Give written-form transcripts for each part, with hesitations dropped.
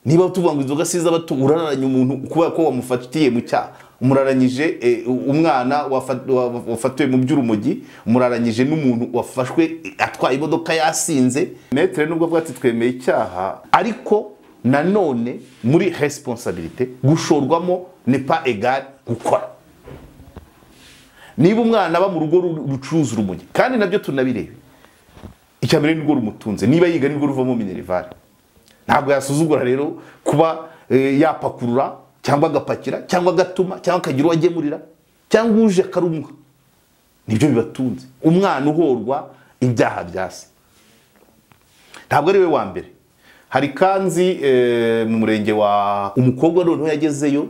Niba tuvuga ngo inzoga siza bato, urararanye umuntu kubera ko wamufatiye mu cyaha, umuraranyije umwana wafatiwe mu by'urumogi, umuraranyije n'umuntu wafashwe atwaye imodoka yasinze. Maître nubwo avuga ati twemeye icyaha, ariko nanone muri responsabilité gushorwamo n'est pas égal gukora. Niba umwana aba mu rugo rucuruza urumogi, kandi nabyo tunabirebe, icya mbere nirwo rumutunze, niba yiga nirwo ruvamo minerval. Ntabwo yasuzugura rero kuba yapakurura cyangwa agapakira cyangwa agatuma cyangwa akagira uwo agemurira cyangwa uje akarumuha, nibyo bibatunze. Umwana uhorwa ibyaha byase ntabwo ari we wa mbere. Hari kanzi mu murenge wa umukobwa, noneho yagezeyo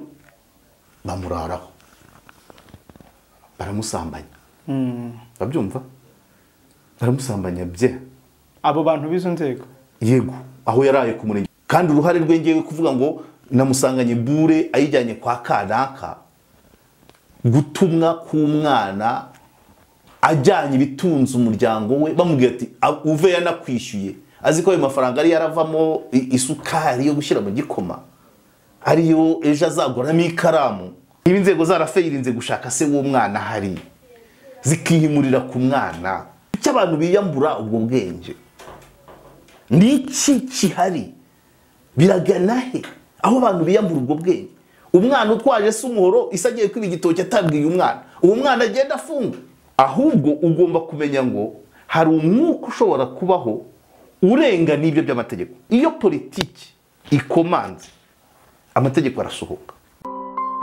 bamuraraho baramusambanya. Babyumva, baramusambanya bye abo bantu b'izo nzego. Yego, aho yaraye ku murenge. Kandi uruhare rwe ngewe kuvuga ngo namusanganye bure ayijyanye kwa kanaka, gutumwa k'umwana ajyanye ibitunze umuryango we, bamubwira ati uve yanakwishyuye, azi ko ayo mafaranga ari yaravamo isukari yo gushyira mu gikoma, ariyo ejo azaguramo ikaramu. Niba inzego zarafeyirinze gushaka se w'umwana hari zikihimurira ku mwana, icyo abantu biyambura ubwo bwenge niki kihari? Biragana he aho abantu biyambura ubwo bwenge? Umwana utwaje se umuhoro isagiye kwiba igitoki atabwiye umwana, uwo mwana agenda afunga. Ahubwo ugomba kumenya ngo hari umwuka ushobora kubaho urenga n'ibyo by'amategeko. Iyo politiki ikomanze amategeko arasohoka.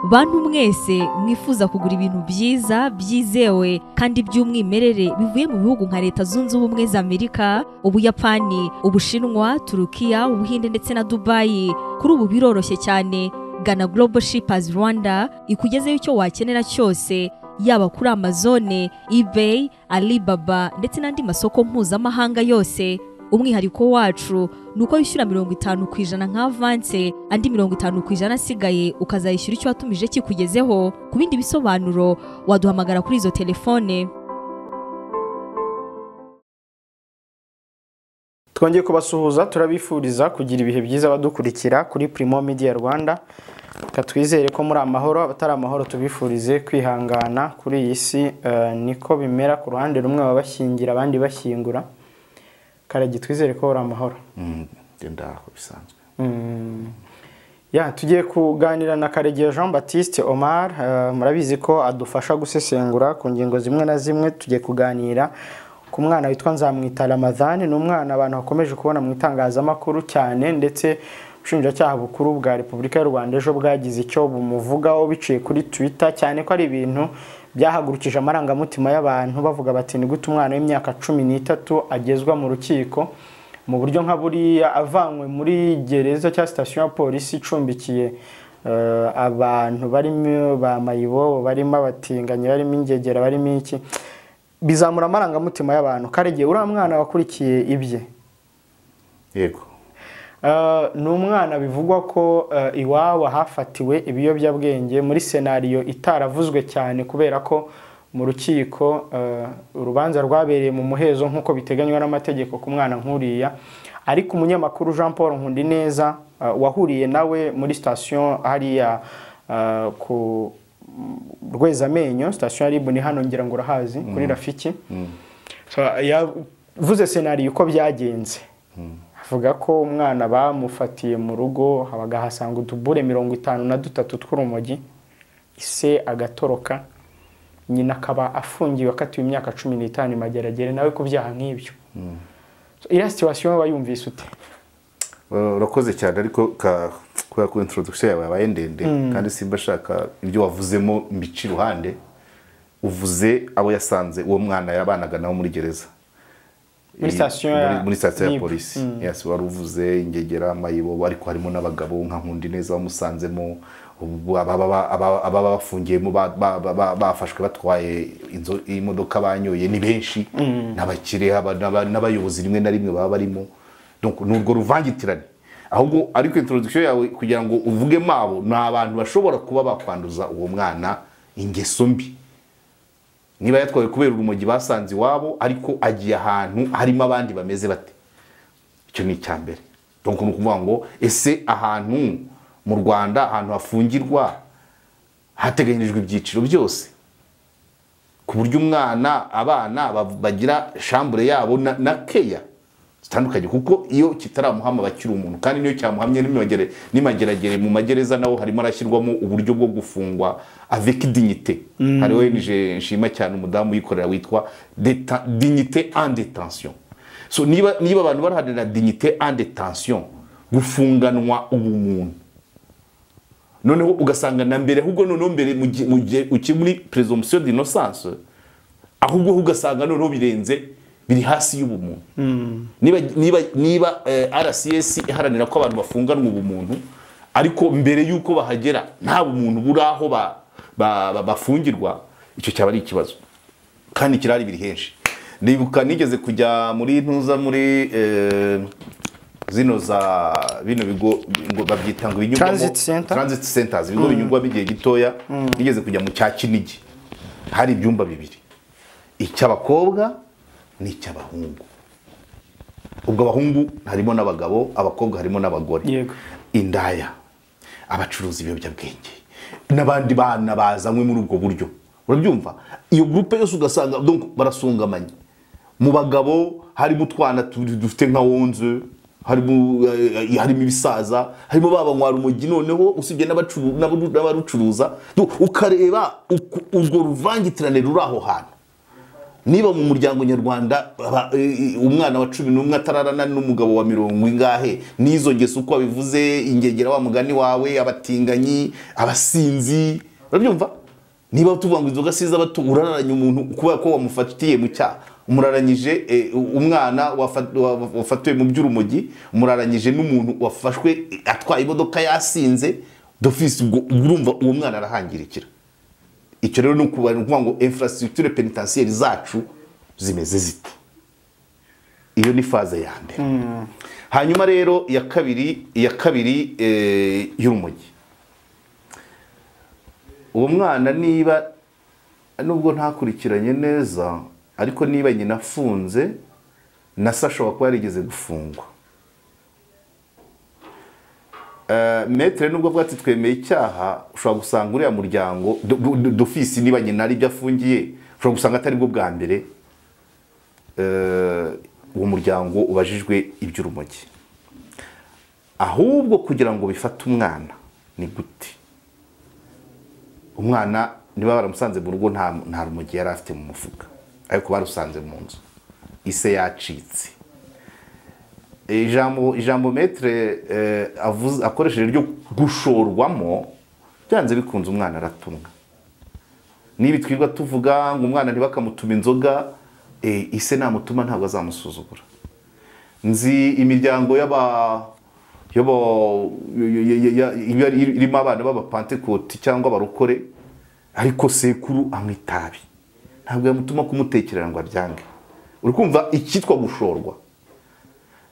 Bantu mwese mwifuza kugura ibintu byiza byizewe kandi by'umwimerere bivuye mu bihugu nka Leta Zunze Ubumwe za Amerika, Ubuyapani, Ubushinwa, Turukiya, Ubuhinde ndetse na Dubai, kuri ubu biroroshye cyane. Gana Global Shippers Rwanda ikugezeyo icyo wakenera cyose, yaba kuri Amazon, eBay, Alibaba ndetse n'andi masoko mpuzamahanga yose. Umwihariko wacu nuko wishyura 50% nka avance, andi 50% asigaye ukazayishyura icyo watumije kikugezeho. Ku bindi bisobanuro waduhamagara kuri izo telefone. Twongeye kubasuhuza, turabifuriza kugira ibihe byiza badukurikira kuri Primo Media Rwanda. Katwizere ko muri amahoro, abatari amahoro tubifurize kwihangana kuri iyi si. Niko bimera, ku ruhande rumwe babashyingira abandi bashyingura. Karegi, twizere ko uri amahoro. Ndaho bisanzwe. Ya, tugiye kuganira na Karegeya Jean Baptiste Omar. Murabizi ko adufasha gusesengura ku ngingo zimwe na zimwe. Tugiye kuganira ku mwana witwa Nzamwita Ramadhan. Ni umwana abantu bakomeje kubona mu itangazamakuru cyane, ndetse ubushinjacyaha bukuru bwa Repubulika y'u Rwanda ejo bwagize icyo bumuvugaho biciye kuri Twitter, cyane ko ari ibintu byahagurukije amarangamutima y'abantu, bavuga bati ni gute umwana w'imyaka 13 agezwa mu rukiko mu buryo nka buriya, avanywe muri gereza cyangwa station ya polisi icumbikiye abantu barimo ba mayibobo, barimo abatinganyi, barimo ingegera, barimo iki. Bizamura amarangamutima y'abantu. Karegeya, uriya mwana wakurikiye ibye? Yego. Ni umwana bivugwa ko iwabo hafatiwe ibiyobyabwenge muri senariyo itaravuzwe cyane, kubera ko mu rukiko urubanza rwabereye mu muhezo nk'uko biteganywa n'amategeko ku mwana nk'uriya. Ariko umunyamakuru Jean Paul Nkundineza wahuriye nawe muri station hariya ku Rwezamenyo, station ya RIB ni hano ngira ngo urahazi, kuri Rafiki. Yavuze senariyo uko byagenze. Avuga ko umwana bamufatiye mu rugo bagahasanga utubure 53 tw'urumogi, ise agatoroka, nyina akaba afungiwe akatiwe imyaka 15 Mageragere nawe ku byaha nk'ibyo. Iriya situation wayumvise ute? Urakoze cyane, ariko kubera ko introduction yawe yabaye ndende kandi simba shaka ibyo wavuzemo mbici iruhande. Uvuze abo yasanze uwo mwana yabanaga nawe muri gereza, muri station ya polisi. Yes, wari uvuze ingegera, mayibobo, ariko harimo n'abagabo nka Nkundineza bamusanzemo, ababa bafungiyemo bafashwe batwaye imodoka banyoye ni benshi, n'abakire n'abayobozi rimwe na rimwe baba barimo. Donc nurwo ruvangitirane. Ahubwo ariko introduction yawe kugira ngo uvuge mabo ni abantu bashobora kuba bakwanduza uwo mwana ingeso mbi. Niba yatwawe kubera urumogi basanze iwabo, ariko agiye ahantu harimo abandi bameze bate, icyo ni icyambere. Donc ni ukuvuga ngo ese ahantu mu Rwanda, ahantu hafungirwa hateganyirijwe ibyiciro byose, ku buryo umwana, abana bagira chambre yabo na keya zitandukanye, kuko iyo kitaramuhama bakiri umuntu, kandi niyo cyamuhamye n'imageragere mu magereza naho harimo arashyirwamo uburyo bwo gufungwa avec dignité. Hari ONG nshima cyane, umudamu uyikorera witwa Dignité en détention. So niba abantu baraharanira dignité en détention, gufunganwa ubumuntu, noneho ugasanga na mbere, ahubwo noneho mbere mu gihe ukiri muri présomption d'innocence, ahubwo ugasanga noneho birenze, biri hasi y'ubumuntu. Niba RCS iharanira ko abantu bafunganwa ubumuntu, ariko mbere y'uko bahagera nta bumuntu buri aho bafungirwa, icyo cyaba ari ikibazo, kandi kirari biri henshi. Ndibuka nigeze kujya muri ntuza, muri zino za bino bigo ngo babyita ngo binyurwamo, Transit center. Transit centers, ibigo binyurwamo igihe gitoya. Nigeze kujya mu cya Kinigi, hari ibyumba bibiri, icy'abakobwa n'icy'abahungu. Ubwo abahungu harimo n'abagabo, abakobwa harimo n'abagore. Indaya, abacuruza ibiyobyabwenge n'abandi bana bazanywe muri ubwo buryo, urabyumva, iyo groupe yose ugasanga donc barasongamanye. Mu bagabo harimo utwana dufite nka 11, harimo ibisaza, harimo babanywa urumogi, noneho usibye n'abarucuruza. Donc, ukareba urwo ruvangitirane ruri aho hantu. Niba mu muryango nyarwanda umwana wa 11 atararana n'umugabo wa mirongo ingahe, n'izo ngeso uko wabivuze, ingegera wa mugani wawe, abatinganyi, abasinzi, urabyumva, niba tuvuga ngo inzoga siza abato, urararanye umuntu kubera ko wamufatiye mu cyaha, umuraranyije umwana wafatiwe mu by'urumogi, umuraranyije n'umuntu wafashwe atwaye imodoka yasinze d'office, ubwo urumva uwo mwana arahangirikira. Icyo rero ni ukuvuga ngo infrastructure pénitentiaire zacu zimeze zite? Iyo ni phase ya mbere. Hanyuma rero iya kabiri y'urumogi, uwo mwana niba, nubwo ntakurikiranye neza, ariko niba nyina afunze na se ashobora kuba yarigeze gufungwa. Maître nubwo avuga ati twemeye icyaha, ushobora gusanga uriya muryango d'office, niba nyina ari ibyo afungiye, ushobora gusanga atari bwo bwa mbere uwo muryango ubajijwe iby'urumogi. Ahubwo kugira ngo bifate umwana ni gute? Umwana niba baramusanze mu rugo, nta rumogi yari afite mu mufuka, ariko barusanze mu nzu, ise yacitse. Ijambo maître akoresheje ryo gushorwamo, byanze bikunze umwana aratumwa. Niba twirwa tuvuga ngo umwana ntibakamutuma inzoga, ise namutuma ntabwo azamusuzugura. Nzi imiryango y'aba iba irimo abana b'abapantekoti cyangwa abarokore, ariko sekuru anywa itabi, ntabwo yamutuma kumutekerera ngo abyange. Uri kumva icyitwa gushorwa?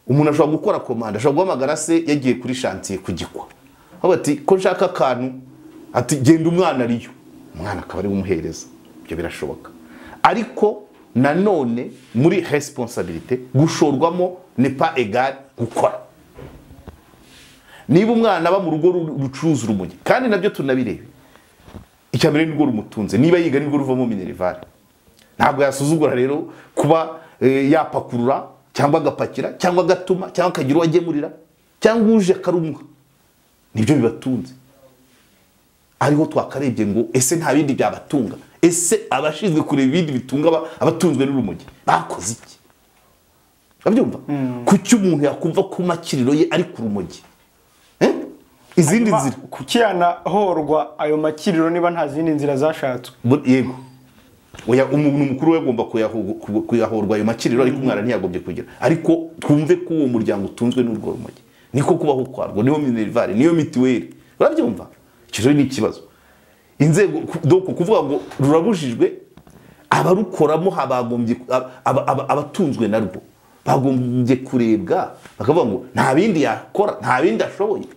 Umuntu ashobora gukora commande, ashobora guhamagara se yagiye kuri chantier kugikwa, aho ati ko nshaka akantu, ati genda umwana ariyo, umwana akaba ari umuhereza. Ibyo birashoboka, ariko nanone muri responsabilité, gushorwamo n'est pas égal gukora. Niba umwana aba mu rugo rucuruza urumogi, kandi nabyo tunabirebe, icya mbere nirwo rumutunze, niba yiga nirwo ruvamo minerval, ntabwo yasuzugura rero kuba yapakurura cyangwa agapakira cyangwa agatuma cyangwa akagira uwo agemurira cyangwa uje akarumuha, nibyo bibatunze. Ariho twakarebye ngo ese nta bindi byabatunga? Ese abashinzwe kureba ibindi bitunga abatunzwe n'urumogi bakoze iki? Urabyumva, kuki umuntu yakumva ko makiriro ye ari ku rumogi? Eh? Izindi nzira Kuki yanahorwa ayo makiriro niba nta zindi nzira zashatswe? Yego, oya, umuntu mukuru we agomba kuyahorwa ayo makiriro, ariko umwana ntiyagombye kugira. Ariko twumve ko uwo muryango utunzwe n'urwo rumogi, niko kubaho kwarwo, niyo minerval, niyo mituweli, urabyumva? Icyo rero ni ikibazo. Inzego donc kuvuga ngo rurabujijwe, abarukoramo habagombye abatunzwe narwo bagombye kurebwa, bakavuga ngo nta bindi yakora, nta bindi ashoboye,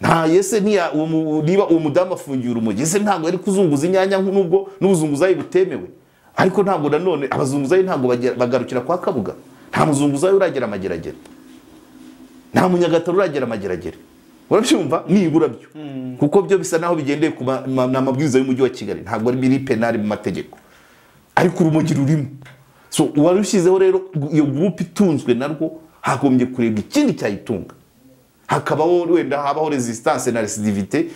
nta yese ntiya niba uwo mudamu afungiye urumogi, ese ntabwo yari kuzunguza inyanya, nubwo n'ubuzunguzayi butemewe? Ariko ntabwo nanone abazunguzayi ntabwo bagarukira kwa Kabuga, nta muzunguzayi uragera amageragere. Nta Munyagatare uragera Mageragere. Urabyumva? Nibura byo. Kuko byo bisa naho bigendeye ku mabwiriza y'umujyi wa Kigali, ntabwo ari biri penal mu mategeko. Ariko urumogi rurimo. So uwarushyizeho rero iyo group itunzwe narwo, hagombye kurebwa ikindi cyayitunga. Hakabaho wenda habaho resistance na recidivité,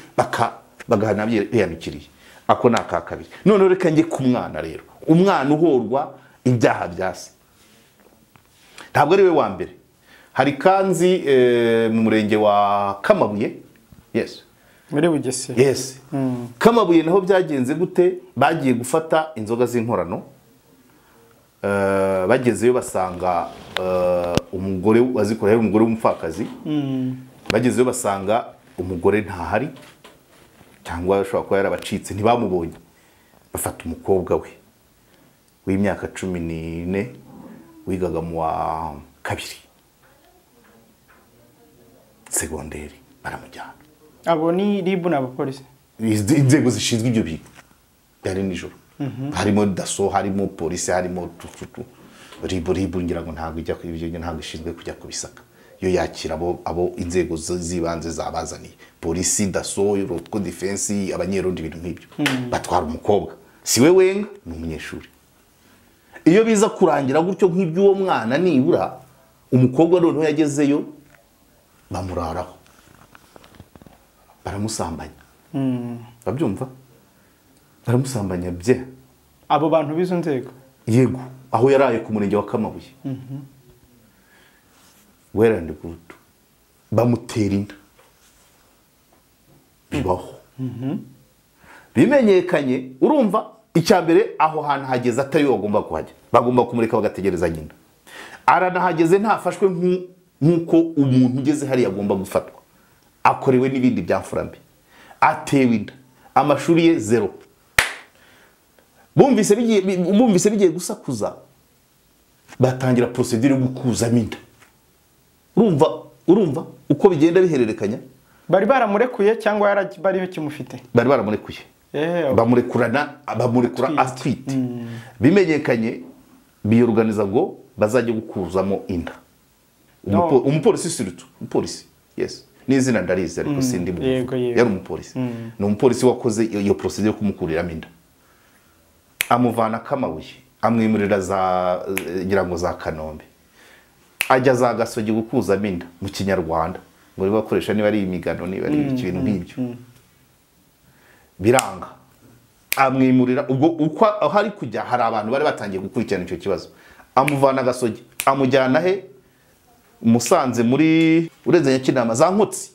bagahana biyanukiriye. Ako ni aka kabiri. None reka njye ku mwana rero. Umwana uhorwa ibyaha byase. Ntabwo ari we wa mbere. Hari Kanzi mu murenge wa Kamabuye. Yes. Muri Bugesera. Yes. Kamabuye naho byagenze gute? Bagiye gufata inzoga z'inkorano. Bagezeyo basanga umugore wazikora, yari umugore w'umupfakazi. Bagezeyo basanga umugore ntahari, cyangwa ashobora kuba yarabacitse, ntibamubonye. Bafata umukobwa we w'imyaka 14 wigaga mu wa 2 segonderi, baramujyana. Abo ni RIB n'abapolisi, inzego zishinzwe ibyo bintu. Byari nijoro. Harimo DASSO, harimo polisi, harimo tututu. RIB ngira ngo ntabwo ijya ibyo, ntabwo ishinzwe kujya kubisaka. Yo yakira abo inzego z'ibanze zabazaniye. Polisi, DASSO, Rotco Defense, abanyerondi, ibintu nk'ibyo. Batwara umukobwa. Si we wenga, ni umunyeshuri. Iyo biza kurangira gutyo nk'iby'uwo mwana, nibura umukobwa noneho yagezeyo bamuraraho, baramusambanya. Babyumva? Baramusambanya bye. Abo bantu b'izo nzego? Yego, aho yaraye ku murenge wa Kamabuye. Well and good. Bamutera inda. Bibaho. Bimenyekanye, urumva icya mbere aho hantu hageze atari bagomba kuhajya. Bagomba kumureka bagategereza nyina. Aranahageze ntafashwe nk'uko umuntu ugeze hari agomba gufatwa. Akorewe n'ibindi byamfura mbi. Atewe inda. Amashuri ye 0. Bumvise bigiye gusakuza, batangira procedure yo gukuzamo inda. Urumva uko bigenda bihererekanya. Bari baramurekuye cyangwa bari bakimufite? Bari baramurekuye. Bamurekura atwite. Bimenyekanye biyorganiza ngo bazajye gukuzamo inda. Umupolisi surtout, umupolisi. Yes. N'izina ndarizi ariko sindi mu. Yari umupolisi. Ni umupolisi wakoze iyo procedure yo kumukuriramo inda. Amuvana Kamabuye, amwimurira za ngira ngo za Kanombe. Ajya za Gasogi gukuzamo inda mu Kinyarwanda. Ngo bakoresha niba ari imigano, niba ari ibintu nk'ibyo. Biranga. Amwimurira ubwo uko aho ari kujya hari abantu bari batangiye gukurikirana icyo kibazo. Amuvana Gasogi, amujyana he? Musanze muri urenze Nyakinama za Nkotsi.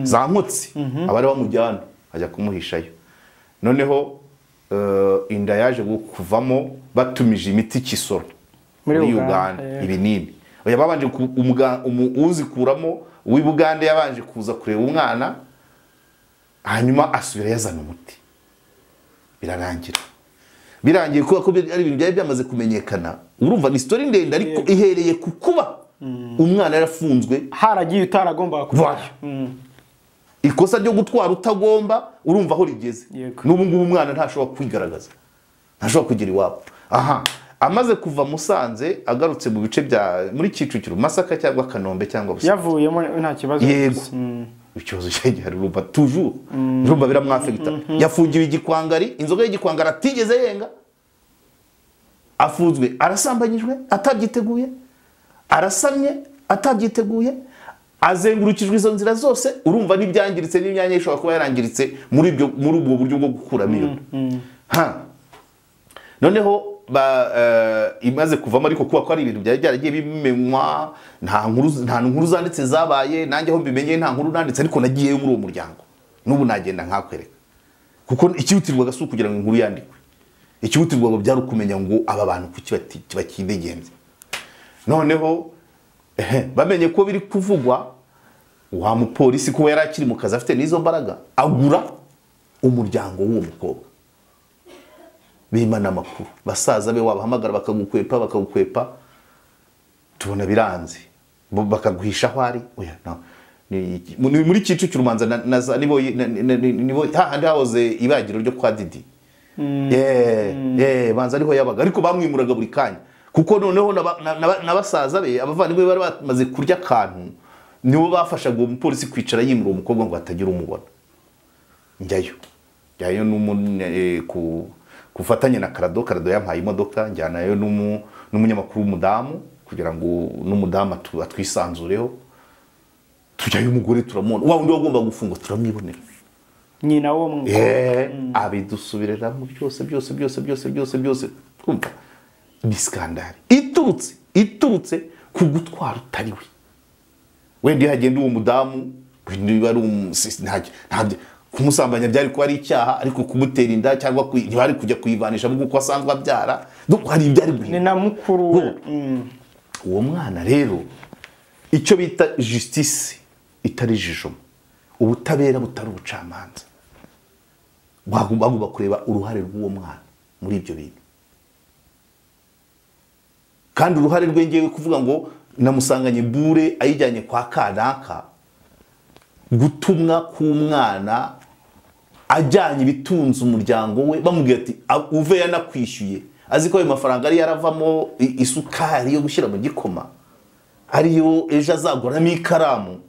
Za Nkotsi. Abari bamujyana ajya kumuhishayo. Noneho inda yaje kuvamo batumije imiti Kisoro muri Uganda, ibinini. Oya babanje uzikuramo uw'Ibugande yabanje kuza kureba umwana, hanyuma asubira yazana umuti. Birarangira. Birangiye kuko ari ibintu byari byamaze kumenyekana. Urumva ni story ndende ariko ihereye ku kuba umwana yarafunzwe, haragiye utaragomba kuvayo. Ikosa ryo gutwara utagomba, urumva aho rigeze. N'ubu ngubu umwana ntashobora kwigaragaza, ntashobora kugira iwabo. Aha amaze kuva Musanze agarutse mu bice bya muri Kicukiro, Masaka cyangwa Kanombe cyangwa Busanze, yavuyemo nta kibazo. Yego. Ikibazo cyagihari urumva toujours, urumva biramwafekta. Yafungiwe igikwangari, inzoga y'igikwangari atigeze yenga. Afunzwe arasambanyijwe atabyiteguye, arasamye atabyiteguye, azengurukijwe izo nzira zose. Urumva n'ibyangiritse n'imyanya ishobora kuba yarangiritse muri ibyo, muri ubwo buryo bwo gukuramo iyo. Noneho imaze kuvamo, ariko kuba ko ari ibintu byari byaragiye bimenywa, nta nkuru zanditse zabaye, nanjye aho mbimenye nta nkuru nanditse, ariko nagiye muri uwo muryango. N'ubu nagenda nkakwereka. Kuko ikihutirwaga si ukugira ngo inkuru yandikwe. Ikihutirwaga byari ukumenya ngo aba bantu kuki bakidegembye. Noneho bamenye ko biri kuvugwa, wa mupolisi kuba yari akiri mu kazi afite n'izo mbaraga, agura umuryango w'uwo mukobwa. Bimana amakuru, basaza be wabahamagara bakagukwepa, tubona biranze, bakaguhisha aho ari. Oya, no. Ni muri Kicukiro umanza nibo hahandi hahoze ibagiro ryo kwa Didi. Banza ariho yabaga, ariko bamwimuraga buri kanya. Kuko noneho n'abasaza be abavandimwe bari bamaze kurya akantu, Nibo bafashaga uwo mupolisi kwicara yimura uwo mukobwa ngo hatagira umubona. Njyayo ku kufatanya na Karado. Karado yampaye imodoka, njyanayo n'umunyamakuru w'umudamu kugira ngo n'umudamu atwisanzureho. Tujyayo umugore turamubona, wa wundi wagomba gufungwa turamwibonera, nyina wo mukobwa abidusubireramo byose byose byose byose byose byose. Twumva ni skandale iturutse ku gutwara utari we. Wenda hagenda uwo mudamu niba ari kumusambanya byari kuba ari icyaha, ariko kumutera inda cyangwa ntibari kujya kuyivanisha kuko asanzwe abyara, hari ibyari guhinduka. Ni na mukuru uwo mwana rero, icyo bita justice itari jijoma, ubutabera butari ubucamanza, bagomba kureba uruhare rw'uwo mwana muri ibyo bintu. Kandi uruhare rwe ngewe kuvuga ngo namusanganye bure ayijyanye kwa kanaka, gutumwa k'umwana ajyanye ibitunze umuryango we, bamubwira ati uve yanakwishyuye, azi ko ayo mafaranga ari yaravamo isukari yo gushyira mu gikoma, ariyo ejo azaguramo ikaramu.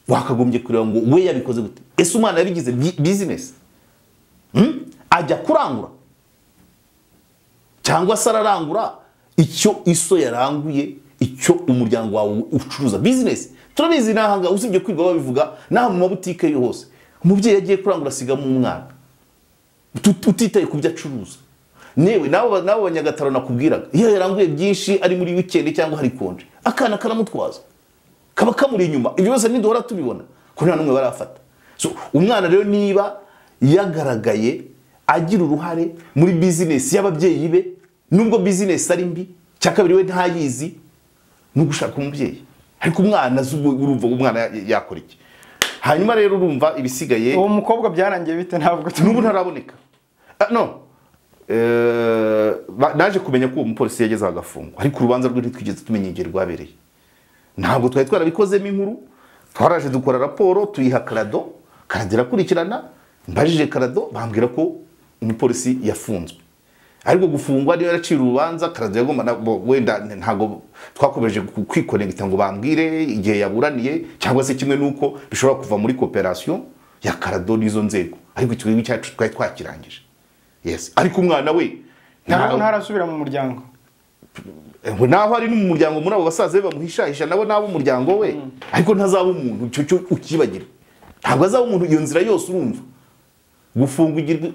Wakagombye kureba ngo we yabikoze gute? Ese umwana yabigize business? Ajya kurangura cyangwa se ararangura icyo iso yaranguye, icyo umuryango wawe ucuruza business. Turabizi nahanga, usibye kwiga babivuga naho mu mabutike yose, umubyeyi yagiye kurangura asigamo umwana utitaye ku byo acuruza. Newe nabo Banyagataro nakubwiraga, iyo yaranguye byinshi ari muri weekend cyangwa hari konje, akana karamutwaza kaba kamuri inyuma. Ibyo byose niduhora tubibona ko nta numwe barafata. So umwana rero niba yagaragaye agira uruhare muri business y'ababyeyi be, nubwo business ari mbi, cyakabiri we ntayizi, nugushaka umubyeyi. Ariko umwana urumva umwana yakora iki? Hanyuma rero urumva ibisigaye. Uwo mukobwa byarangiye bite? Ntabwo n'ubu ntaraboneka. No. Naje kumenya ko uwo mupolisi yageze agafungwa, ariko urubanza rwe ntitwigeze tumenya igihe rwabereye. Ntabwo twari twarabikozemo inkuru, twaraje dukora raporo tuyiha Karado, Karado irakurikirana. Mbajije Karado bambwira ko umupolisi yafunzwe, ariko gufungwa niyo yaracira urubanza. Karado yagomba wenda ntago twakomeje kwikonegita ngo bambwire igihe yaburaniye, cyangwa se kimwe nuko bishobora kuva muri cooperation ya Karado n'izo nzego, ariko icyo cyacu twari twakirangije. Yes, ariko umwana we ntarasubira mu muryango. Naho ari mu muryango muri abo basaza be bamuhishahisha nabo nabo umuryango we, ariko ntazaba umuntu icyo cyo ukibagira. Ntabwo azaba umuntu iyo nzira yose. Urumva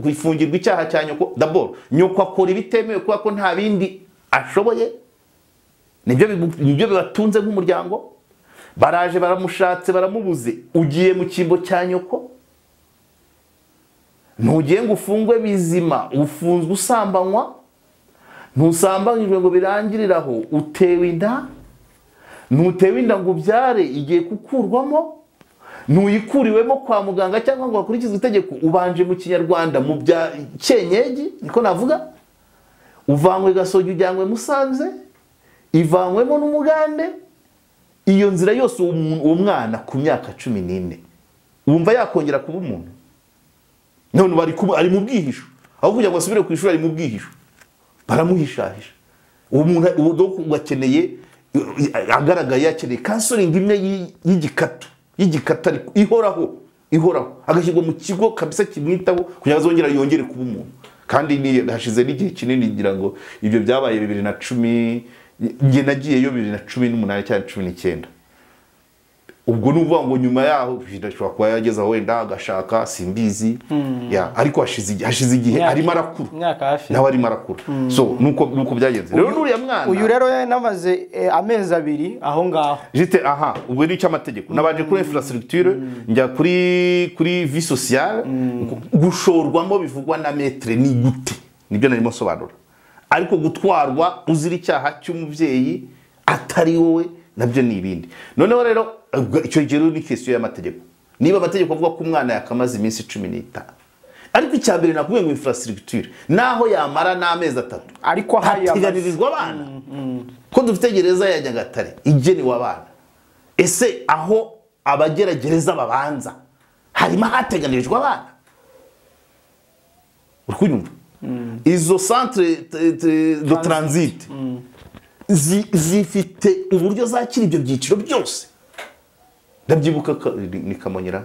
gufungirwa icyaha cya nyoko, d'abord nyoko akora ibitemewe kuko ko nta bindi ashoboye, nibyo bibatunze nk'umuryango. Baraje baramushatse baramubuze, ugiye mu kimbo cya nyoko, ntugiye ngo ufungwe bizima, ufunzwe usambanywa, ntusambanyijwe ngo birangiriraho, utewe inda, ntutewe inda ngo ubyare igiye kukurwamo, ntuyikuriwemo kwa muganga cyangwa ngo hakurikizwe itegeko, ubanje mu kinyarwanda mu bya cyenyegi niko navuga, uvanywe Gasogi ujyanywe Musanze, ivanywemo n'umugande. Iyo nzira yose uwo mwana ku myaka 14 wumva yakongera kuba umuntu? None ari mu bwihisho, aho kugira ngo asubire ku ishuri ari mu bwihisho, baramuhishahisha. Uwo muntu akeneye agaragaye, akeneye counseling imwe y'igikatu ariko ihoraho, agashyirwa mu kigo kabisa kimwitaho kugira ngo azongere yongere kuba umuntu. Kandi hashize n'igihe kinini, ngira ngo ibyo byabaye 2010, nge nagiyeyo 2018 cyangwa 19. Ubwo nuvuga ngo nyuma yaho bidashobora kuba yageze aho wenda agashaka, simbizi. Ya, ariko hashize igihe arimo arakura, nawe arimo arakura. So nuko byagenze rero nuriya mwana uyu rero yanamaze amezi 2 aho ngaho jite. Aha ubwo ni cy'amategeko, nabanje kuri infrastructure, njya kuri vie sociale, gushorwamo bivugwa na maître ni gute, nibyo narimo sobanura. Ariko gutwarwa uzira icyaha cy'umubyeyi atari wowe nabyo ni ibindi. Noneho rero icyo gihe ni question y'amategeko. Niba amategeko avuga ko umwana yakamaze iminsi 15, ariko icya mbere nakubwiye ngo infrastructure naho yamara n'amezi 3, ariko hateganirijwe abana. Ko dufite gereza ya Nyagatare igenewe abana, ese aho abageragereza babanza harimo hateganirijwe abana? Uri kunyumva? Izo centre de transit zifite uburyo zakira ibyo byiciro byose. Ndabyibuka ni Kamonyera,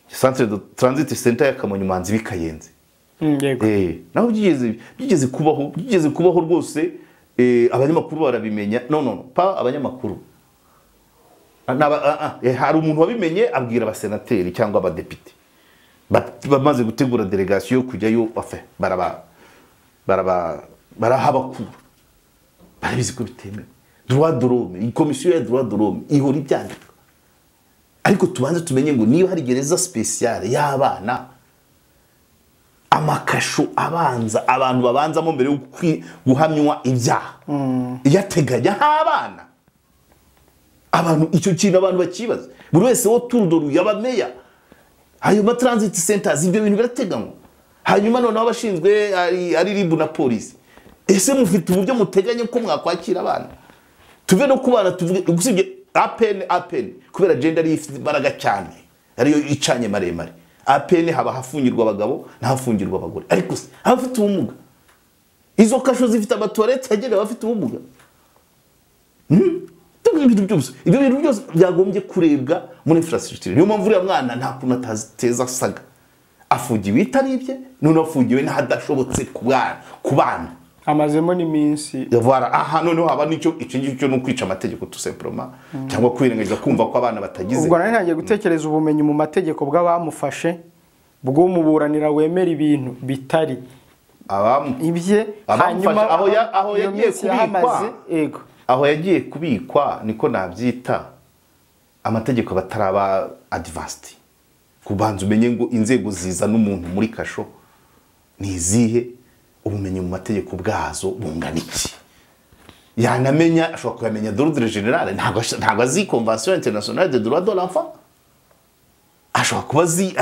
centre de transit center ya Kamonyi, Manzi bikayenze. Yego. Naho byigeze kubaho rwose, abanyamakuru barabimenya. No pa abanyamakuru, hari umuntu wabimenye abwira abasenateri cyangwa abadepite bamaze gutegura delegation kujyayo, barahabakura, barabizi ko bitemewe. Droit de l'homme, komisiyo ya droit de l'homme ihora ibyandika, ariko tubanze tumenye ngo niba hari gereza spéciale y'abana, amakasho abanza abantu babanzamo mbere yo guhamywa ibyaha yateganya abana. Abantu icyo kintu abantu bakibaza, buri wese wo turudoru yabameya ayo ma transit centers, ibyo bintu birateganywa. Hanyuma noneho abashinzwe ari RIB na polisi, ese mufite uburyo muteganye ko mwakwakira abana? Tuve no kubana tuvuge usibye APN kubera gender ifite imbaraga cyane ariyo icanye maremare. APN haba hafungirwa abagabo n'ahafungirwa abagore, ariko abafite ubumuga izo kasho zifite amatoilette yagenewe abafite ubumuga. Ibyo bintu byose byagombye kurebwa muri infrastructure. Niyo mpamvu uriya mwana nta kuntu ataziteza saga, afungiwe itaribye, none afungiwe n'ahadashobotse ku bana amazemo n'iminsi. Voilà, aha noneho haba nicyo icyo ngicyo no kwica amategeko tout simplement, cyangwa kwirengagiza kumva ko abana batagize. Ubwo nari ntangiye gutekereza ubumenyi mu mategeko bw'abamufashe bw'umuburanira wemera ibintu bitari ibye, hanyuma aho yagiye kubikwa, yego aho yagiye kubikwa niko nabyita, amategeko bataraba advanced. Kubanza umenye ngo inzego ziza n'umuntu muri kasho ni izihe, ubumenyi mu mategeko bwazo bungana iki. Yanamenya ashobora kuyamenya d'ordre général, ntabwo azi convention internationale de droit de l'enfant, ashobora kuba azi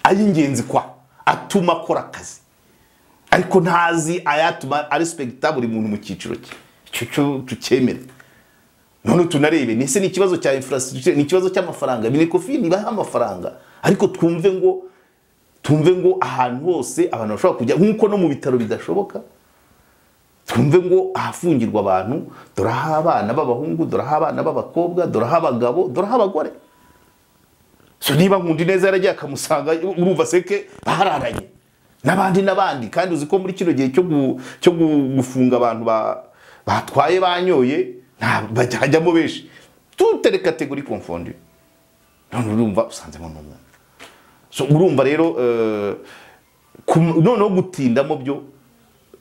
ay'ingenzi kwa atuma akora akazi, ariko ntazi ayatuma arespecta buri muntu mu cyiciro cye. Icyo tucyemere. None tunarebe nese ni ikibazo cya infrastructure, ni ikibazo cy'amafaranga. Minecofin ibaha amafaranga, ariko twumve ngo ahantu hose abantu bashobora kujya, nkuko no mu bitaro bidashoboka, twumve ngo ahafungirwa abantu, dore aho abana b'abahungu, dore aho abana b'abakobwa, dore aho abagabo, dore aho abagore. So niba Nkundi neza yaragiye akamusanga, urumva seke bahararanye n'abandi. Kandi uzi ko muri kino gihe cyo gufunga abantu batwaye banyoye bajyamo benshi, toutes les catégories confondues. None urumva usanzemo n'umwana. So urumva rero noneho gutindamo byo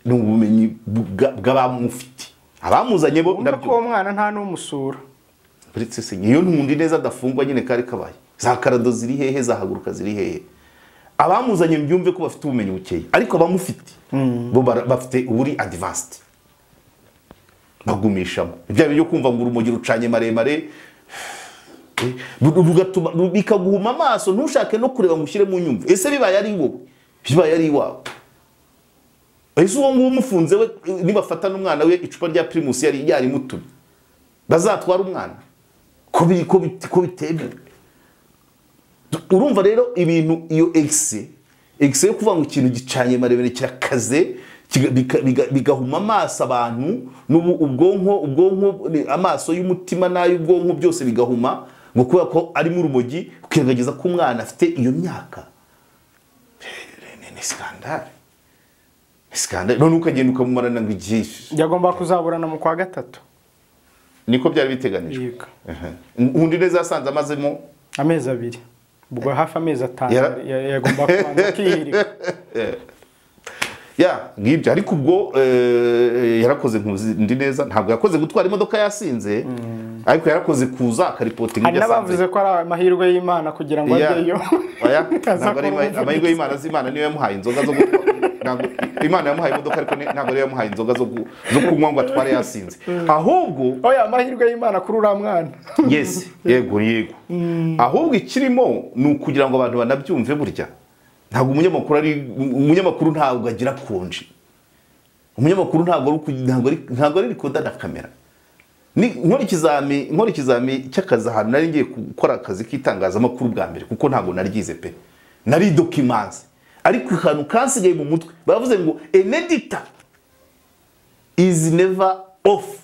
ni ubumenyi bw'abamufite, abamuzanye bo. Ndabyo ko umwana nta n'umusura uretse se iyo Nkundi neza adafungwa nyine kari kabaye. Za karado ziri hehe, zahaguruka ziri hehe? Abamuzanye mbyumve ko bafite ubumenyi bukeye, ariko abamufite bo bafite uburi advanced, bagumishamo ibya byo kumva ngo urumogi rucanye maremare rugatuma bikaguhuma amaso, ntushake no kureba ngo ushyire mu nyumva. Ese bibaye ari wowe, bibaye ari iwawe, ese uwo nguwo umufunze we nibafata n'umwana we icupa rya Primus yari yarimutumye, bazatwara umwana ko bitemewe? Urumva rero ibintu iyo exe yo kuvuga ngo ikintu gicanye maremare kirakaze bigahuma amaso abantu, n'ubu ubwonko amaso y'umutima n'ay'ubwonko byose bigahuma, ngo kubera ko ari mu rumogi, ukirengagiza ko umwana afite iyo myaka. Ni scandale, scandale. None ukagenda ukamumarana ngo igihe yagomba kuzaburana mu kwa gatatu, niko byari biteganijwe. Undi neza yasanze amazemo amezi abiri, ubwo hafi amezi 5 yagomba kubanza kwihirika. Ya ngibyo. Ariko ubwo yarakoze Nkundi neza, ntabwo yakoze gutwara imodoka yasinze, ariko yarakoze kuza akaripotinga ibyo yasanze. Hari n'abavuze ko ari amahirwe y'Imana kugira ngo ajyeyo. Oya, ntabwo ari amahirwe y'Imana, z'Imana niyo yamuhaye inzoga zo ntabwo Imana yamuhaye imodoka, ariko ntabwo ariyo yamuhaye inzoga zo kunywa ngo atware yasinze. Ahubwo oya, amahirwe y'Imana kuri uriya mwana. Yes, yego. Ahubwo ikirimo ni ukugira ngo abantu banabyumve burya. Ntabwo umunyamakuru ari umunyamakuru, ntabwo agira konji. Umunyamakuru ntabwo ari recorder na kamera. Ni nkora ikizami cy'akazi ahantu nari ngiye gukora akazi k'itangazamakuru bwa mbere, kuko ntabwo naryize pe, nari documents, ariko akantu kansigaye mu mutwe bavuze ngo an editor is never off.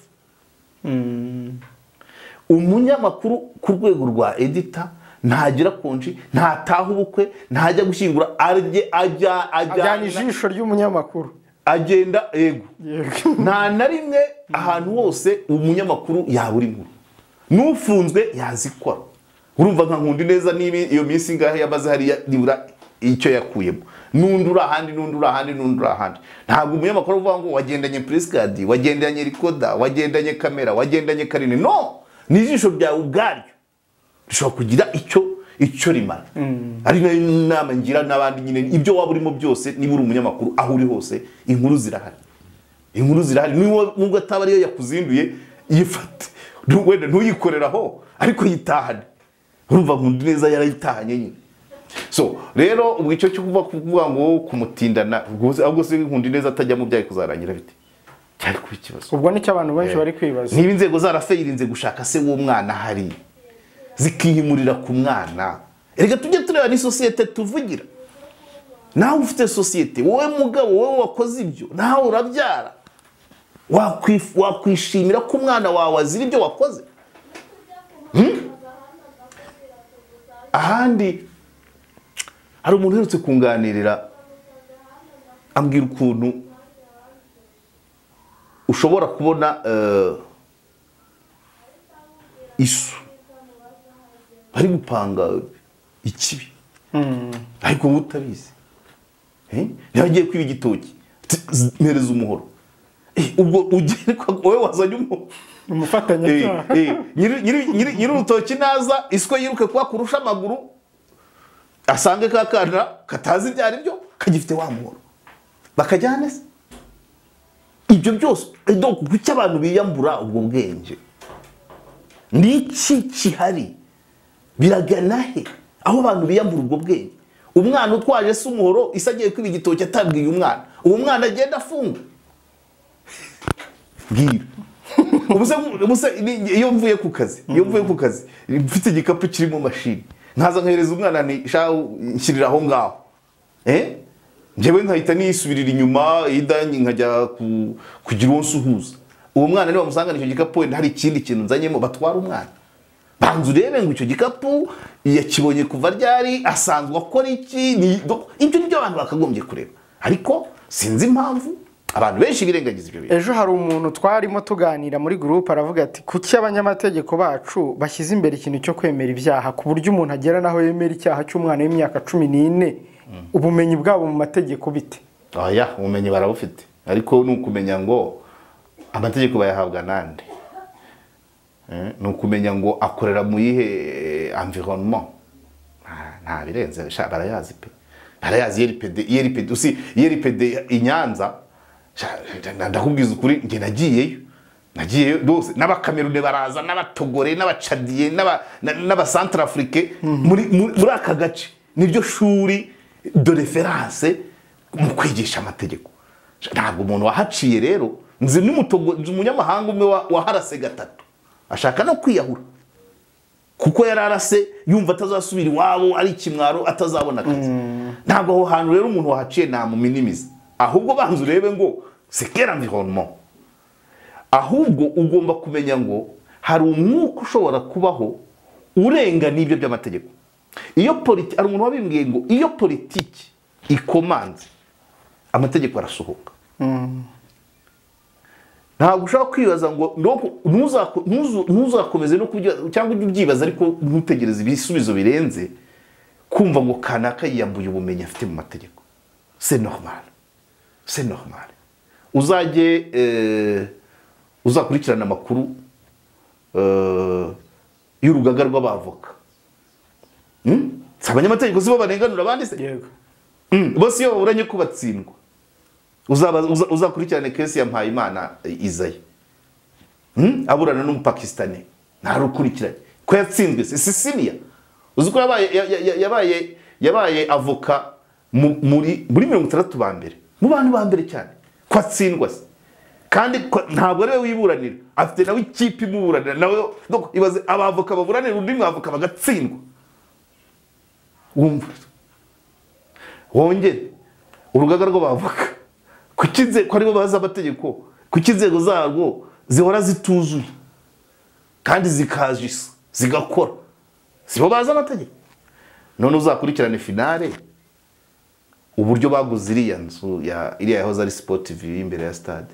Umunyamakuru ku rwego rwa editor ntagira konji, ntataha ubukwe, ntajya gushyingura, ajyana ijisho ry'umunyamakuru agenda yego. Nta na rimwe ahantu hose umunyamakuru yabura inkuru, n'ufunzwe yazikora. Urumva nka Nkundi neza niba iyo minsi ingahe yamaze hariya nibura icyo yakuyemo, n'undi uri ahandi, n'undi uri ahandi, n'undi uri ahandi. Ntabwo umunyamakuru uvuga ngo wagendanye press-card, wagendanye recorder, wagendanye kamera, wagendanye karine. No, ni ijisho ryawe ubwaryo rishobora kugira icyo rimara. Ari nayo nama ngira n'abandi nyine, ibyo waba urimo byose, niba uri umunyamakuru aho uri hose, inkuru zirahari, inkuru zirahari. Nubwo ataba ariyo yakuzinduye, yifate wenda ntuyikoreraho, ariko yitahane. Urumva Nkundi neza yarayitahanye nyine. So rero ubwo icyo cyo kuvuga ngo kumutindana, ahubwo se Nkundi neza atajya mu byayi kuzarangira bite? Cyari kuba ikibazo. Ubwo nicyo abantu benshi bari kwibaza. Niba inzego zarafeyirinze gushaka se w'umwana hari, zikihimurira ku mwana. Erega tujye tureba ni societe tuvugira. Nawe ufite societe, wowe mugabo, wowe wakoze ibyo, nawe urabyara, wakwishimira ko umwana wawe azira ibyo wakoze? Ahandi hari umuntu uherutse kunganirira ambwira ukuntu ushobora kubona isu bari gupanga ikibi, ariko wowe utabizi. Niba agiye kwiba igitoki, mpereza umuhoro. Ubwo ugere wowe wazanye umuhoro, umufatanyacyaha. Nyiri urutoki naza iswa yiruke kuba kurusha amaguru, asange ka kana katazi ibyo ari byo, kagifite wa muhoro, bakajyana se. Ibyo byose donc kuki abantu biyambura ubwo bwenge? Ni iki kihari? Biragana he aho abantu biyambura ubwo bwenge? Umwana utwaje se umuhoro, isa agiye kwiba igitoki atabwiye umwana, uwo mwana agenda afunga. Bwira ubuse iyo mvuye ku kazi, iyo mvuye ku kazi mfite igikapu kirimo mashini, nkaza nkahereza umwana nti shahu nshyirira aho ngaho, njyewe nkahita nisubirira inyuma idanyi nkajya kugira uwo nsuhuza. Uwo mwana niba musangana icyo gikapu wenda hari ikindi kintu nzanyemo, batwara umwana. Banza urebe ngo icyo gikapu yakibonye kuva ryari, asanzwe akora iki? Ibyo nibyo abantu bakagombye kureba, ariko sinzi impamvu abantu benshi birengagiza ibyo bintu. Ejo hari umuntu twarimo tuganira muri groupe aravuga ati kuki abanyamategeko bacu bashyize imbere ikintu cyo kwemera ibyaha, ku buryo umuntu agera naho yemera icyaha cy'umwana w'imyaka 14, ubumenyi bwabo mu mategeko bite? Oya, ubumenyi barabufite, ariko ni ukumenya ngo amategeko bayahabwa nande, ni ukumenya ngo akorera mu yihe environnement. Nta birenze, barayazi pe, barayazi. IRPD usi IRPD i Nyanza, ndakubwiza ukuri nge nagiyeyo rwose, n'abakamerune baraza, n'abatogore, n'abacadiye, n'abasantrafrique muri aka gace niryo shuri de référence mu kwigisha amategeko. Ntabwo umuntu wahaciye rero, nzi n'umunyamahanga umwe waharase gatatu ashaka no kwiyahura, kuko yararase yumva atazasubira iwabo, ari ikimwaro, atazabona akazi. Ntabwo aho hantu rero umuntu wahaciye namuminimiza, ahubwo banza urebe ngo c'est quel environnement. Ahubwo ugomba kumenya ngo hari umwuka ushobora kubaho urenga n'ibyo by'amategeko. Iyo politiki, hari umuntu wabimbwiye ngo iyo politiki ikomanze amategeko arasohoka. Ntabwo ushobora kwibaza ngo ntuzakomeze no kubyibaza, cyangwa ujye ubyibaza ariko ntutegereze ibisubizo birenze, kumva ngo kanaka yiyambuye ubumenyi afite mu mategeko. C'est normal, c'est normal. Uzajye uzakurikirana amakuru y'urugaga rw'abavoka. Si abanyamategeko sibo barenganura abandi se? Yego. Bose iyo baburanye ko batsindwa. Uzakurikirane kesi ya Mpayimana Isaie, aburana n'umupakistani, ntarukurikiranye ko yatsinzwe. Sicilia uzi ko yabaye avoka muri 60 ba mbere, mu bantu ba mbere cyane, ko atsindwa se. Kandi ntabwo ari we wiburanira, afite nawe ikipe imuburanira nawe. Donc ibaze abavoka baburanira undi mwavoka bagatsindwa. Wumva wongere urugaga rw'abavoka, kuki ko aribo bazi amategeko, kuki inzego zarwo zihora zituzuye? kandi zikajisa zigakora, sibo bazi amategeko. None uzakurikirane finale uburyo baguze iriya nzu ya iriya yahoze ari Sport TV imbere ya stade.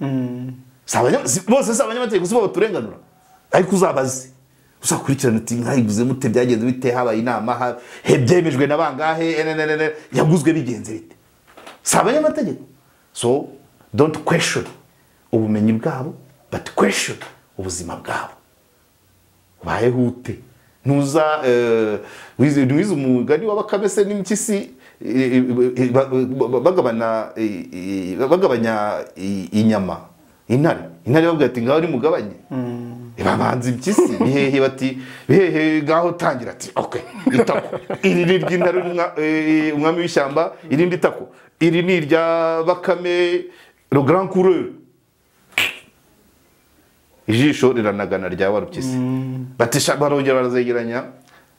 Bose si abanyamategeko, sibo baturenganura, ariko uzabaze uzakurikirana uti nkayiguze mute, byagenze bite, habaye inama, byemejwe na bangahe, yaguzwe bigenze bite? Si abanyamategeko. So don't question ubumenyi bwabo, but question ubuzima bwabo. Ubayeho ute? Ntuza wize umugani w'Abakame se n'impyisi bagabana inyama, intare bavuga ati ngaho nimugabanye, babanza impyisi bihehe bati bihehe ngaho tangira ati okay itako iri ni ry'intare umwami w'ishyamba, irindi tako iri ni irya Bakame le grand coureur. Ijisho riranagana rya Warupyisi. Batisha barongera barazegeranya,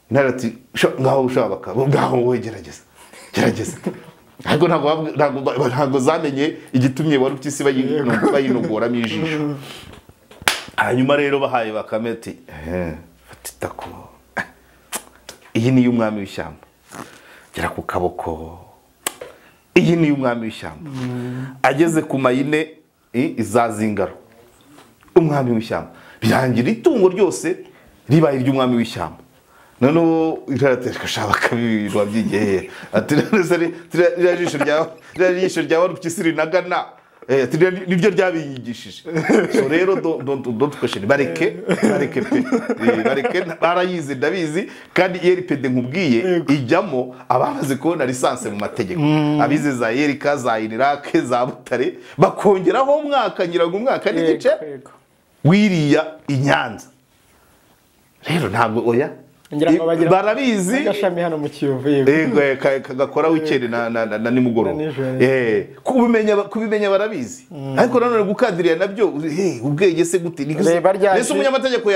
intare ati ngaho ushaka ngaho wowe gerageza gerageza. Ariko ntabwo zamenye igitumye Warupyisi bayinogoramo ijisho. Hanyuma rero bahaye Bakame ati fata itako, iyi ni y'umwami w'ishyamba, gera ku kaboko, iyi ni y'umwami w'ishyamba. Ageze ku mayine izazingaro umwami w'ishyamba, birangira itungo ryose ribaye iry'umwami w'ishyamba. Noneho iratereka shaka bibirwa by'igihe ati ririya jisho rya Warupyisi rinagana, ati niryo ryabiyigishije. So rero don't question, bareke pe, bareke barayizi ndabizi. Kandi IRPD nkubwiye ijyamo abamaze kubona lisanse mu mategeko, abize za Yerika, za Inirake, za Butare, bakongeraho umwaka ngira ngo umwaka n'igice wiriya i Nyanza. Rero ntabwo oya barabizi agashami hano mu Kiyovu, yego kagakora weekend na nimugoroba, kubimenya barabizi. Ariko nanone gukadiriya nabyo ubwenge se gute? Nese umunyamategeko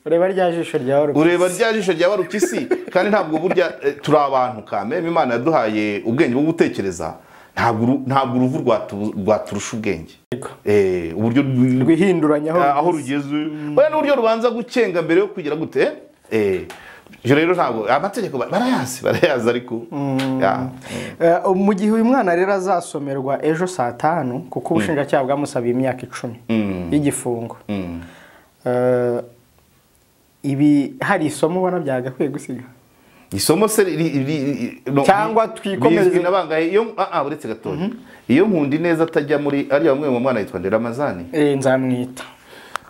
ureba rya jisho rya Warupyisi, ureba rya jisho rya Warupyisi. Kandi ntabwo burya turi abantu kame Imana yaduhaye ubwenge bwo gutekereza, ntabwo uruvu rwaturusha ubwenge. Uburyo rwihinduranya aho rugeze oya n'uburyo rubanza gucenga mbere yo kugira gute. Rero ntabwo amategeko barayazi ariko mu gihe uyu mwana rero azasomerwa ejo saa 5 kuko ubushinjacyaha bwamusabiye imyaka 10 y'igifungo, ibi hari isomo ubona byagakwiye gusiga isomo se cyangwa twikomereze nabangahe? Iyo uretse gatoya, iyo Nkundi neza atajya muri ariya bamwe mu mwana yitwa Nderamazani, nzamwita,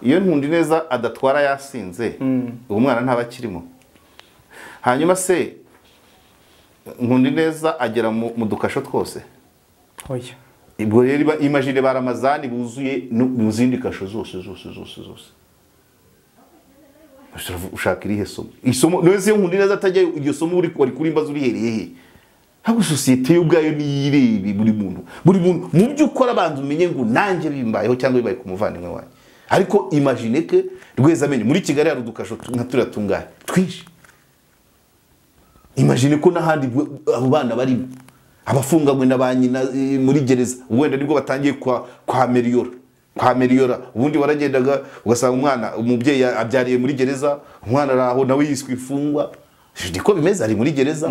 iyo Nkundi neza adatwara yasinze, uwo mwana ntaba akirimo. Hanyuma se Nkundi neza agera mu dukasho twose? Oya. Ibwo rero imagine baramazani buzuye mu zindi kasho zose zose zose zose. Ushaka irihe somo? Isomo none se Nkundi neza atajya iryo somo uri kuri mbaza urihereye he? Ntabwo sosiyete y'ubwayo niyirebe buri muntu mu byo ukora abanza umenye ngo nanjye bimbayeho cyangwa bibaye ku muvandimwe wanjye. Ariko imagine ke Rwezamenyo muri Kigali hari udukasho nka turiya tungahe twinshi. Imagine ko n'ahandi abo bana barimo abafunganywe na ba nyina muri gereza, wenda nibwo batangiye kwa meriyora. Ubundi waragendaga ugasanga umwana umubyeyi abyariye muri gereza, umwana araho nawe yiswe ifungwa, niko bimeze, ari muri gereza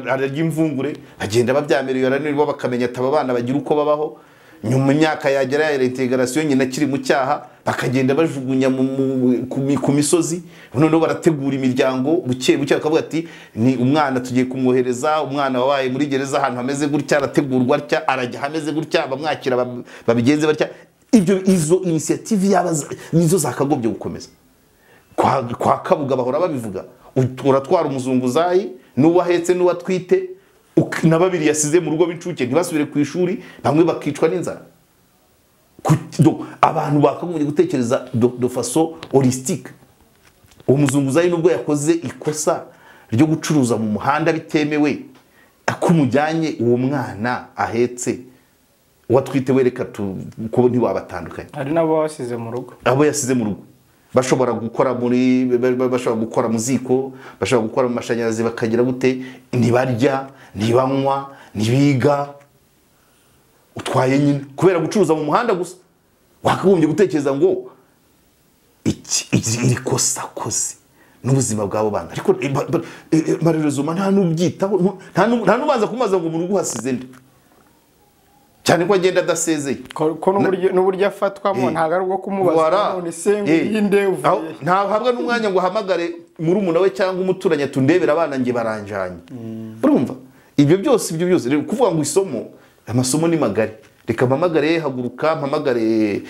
ararya imvungure, bagenda babyameriyora nibo bakamenya ati aba bana bagira uko babaho. Nyuma imyaka yagera ya integration nyina kiri mu cyaha, bakagenda bajugunya ku misozi. Noneho barategura imiryango buke buke, bakavuga ati ni umwana tugiye kumwohereza, umwana wabaye muri gereza ahantu hameze gutya arategurwa atya, arajya hameze gutya, bamwakira babigenze batya. Ibyo izo initiative yaba nizo zakagombye gukomeza. Kwa Kabuga bahora babivuga, uratwara umuzunguzayi n'uwahetse n'uwatwite na babiri yasize mu rugo b'incuke ntibasubire ku ishuri, bamwe bakicwa n'inzara. Abantu bakagombye gutekereza de façon holistique. Uwo muzunguzayi nubwo yakoze ikosa ryo gucuruza mu muhanda bitemewe, akumujyanye uwo mwana ahetse uwatwite wereka ko ntiwabatandukanye. Hari nabo basize mu rugo, abo yasize mu rugo bashobora gukora muri bashobora gukora muziko, bashobora gukora mu mashanyarazi, bakagira gute, ntibarya, ntibanywa, ntibiga, utwaye nyine kubera gucuruza mu muhanda gusa. Wakagombye gutekereza ngo Iri kosa koze n'ubuzima bw'abo bana, ariko malheureusement nta n'ubyitaho, nta n'ubanza kumaza ngo umuntu uguhasize nde, cyane ko agenda adasezeye, ko n'uburyo afatwamo ntago ari ubwo kumubaza none se ngo yinde uvuye, ntahabwa n'umwanya ngo ahamagare murumuna we cyangwa umuturanyi atundebera abana nge baranjanye. Urumva ibyo byose rero kuvuga ngo isomo, amasomo ni magari. Reka mpamagare Haguruka, mpamagare